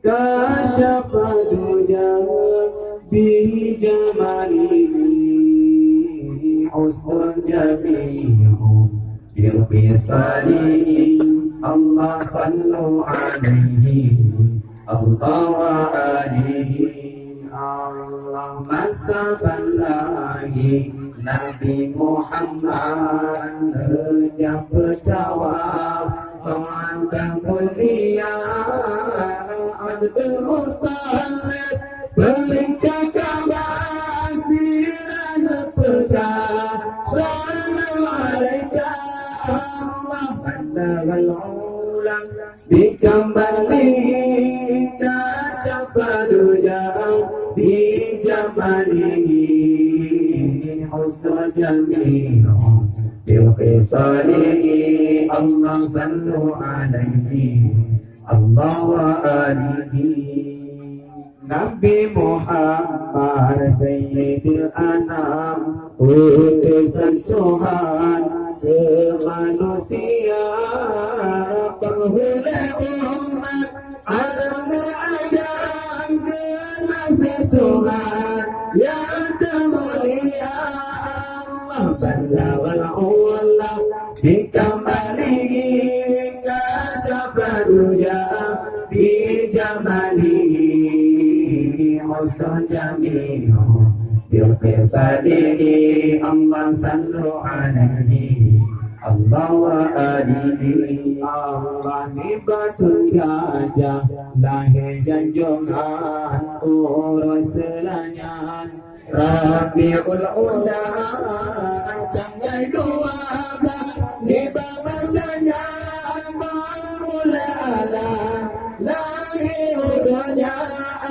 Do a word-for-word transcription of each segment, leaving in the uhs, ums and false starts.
كشف الدجى بجماله حسن جميع بخصاله. اللهم صل عليه، اللهم آله. Allahumma salli ala Nabi Muhammad. Nyang peutawa Tuhan dan mulia Abdul Muttalib, peulingka Ka'bah siran peugah, "Salam alaika Allah." Balla wal ula, bikamalikasy syafadujah, bijamalihi husnul jami'i, bikhisalihi. Allahumma sallu alaihi, Allahu alihi. Nabi Muhammad Sayyidil Anam, utusan Tuhan keu manusia, penghulée umat, arang ajam geunaséh Tuhan nyang teuh mulia. Allah balla wal ula, bikamalikasy syafadujah, bijamalihi husnul jami'i, bikhisalihi. Allahumma sallu alaihi, Allahu alihi. Allah nibak thon gajah lahé janjongan uroe Seulanja. Rabiul Ula tanggai dua blaih, nibak masa nyan Maulana lahé u donya.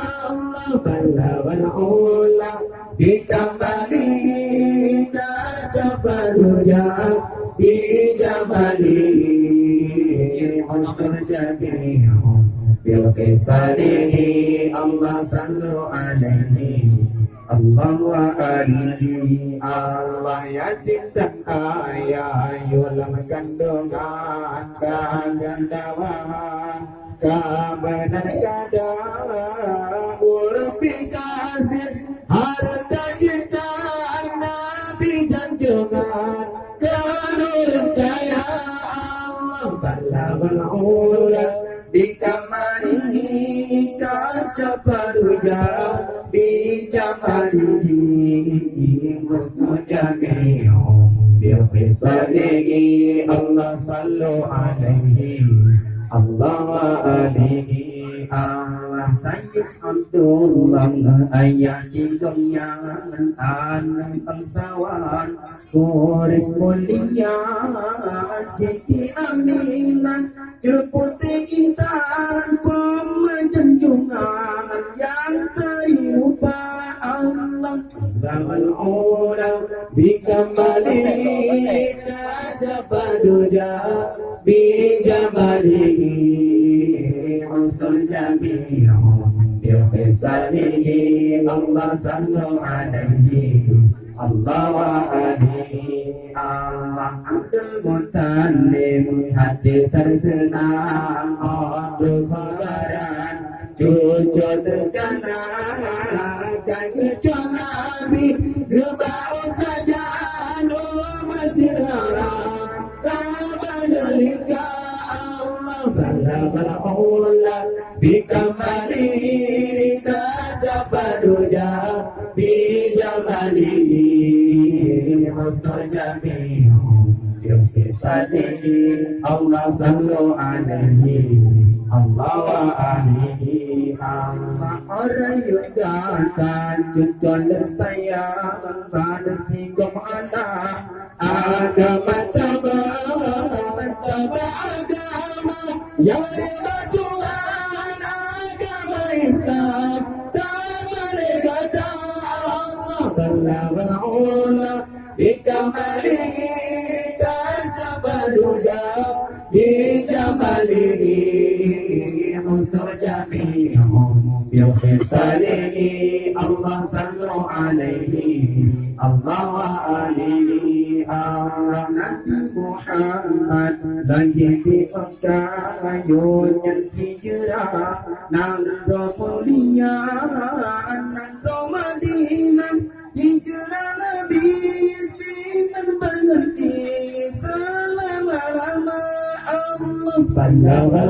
Allah balla wal ula, bikamalikasy syafadujah, bijamalihi husnul jami'i, bikhisalihi. Allahumma sallu alaihi, Allahu alihi. Allah nyang cipta ayah yue lam kandongan, ka geudawahan, ka meunan gada, ureuëng pih gasien, hareuta ciptaan Nabi janjongan, keu ureuëng kaya. Allah balla wal ula, bikamalikasy syafadujah, bijamalihi husnul jami'i, bikhisalihi. Allahumma sallu alaihi, Allahu alihi. Allah Sayyid Abdullah, ayah di dunia, aneuk bangsawan, Quraisy mulia, Siti Aminah, cut putéh intan, peumeusanjungan nyang teurimong bak Allah. Balla wal ula, bikamalikasy syafadujah, bijamalihi husnul jami'i, bikhisalihi. Allahumma sallu alaihi, Allahu alihi. Allah Abdul Muttalib hati teuseunang, Abdul Mubarak cucu teuh kana, ka geucok Nabi geubawa sajan u Masjidil Haram. Ka meuneuling ka Allah balla wal ula, bikamalikasy syafadujah, bijamalihi husnul jami'i, bikhisalihi. Allahumma sallu alaihi, Allahu alihi. Allah orang yugakan cucon sayang, pada sigom anak agama taba, taba agama nyang lé bak Tuhan, agama Islam. Taba lé gata Allah balla wal ula, bikamalikasy syafadujah, bijamalihi husnul jami'i, Salihi, Allah sallu alaihi, Allah wa alihi, Allah Nabi Muhammad, lahir di Mekah, rayeuk nyan hijrah, nan droe mulia, nan droe Madinah, hijrah Nabi sinan beungeurti, seulama-lama Allah.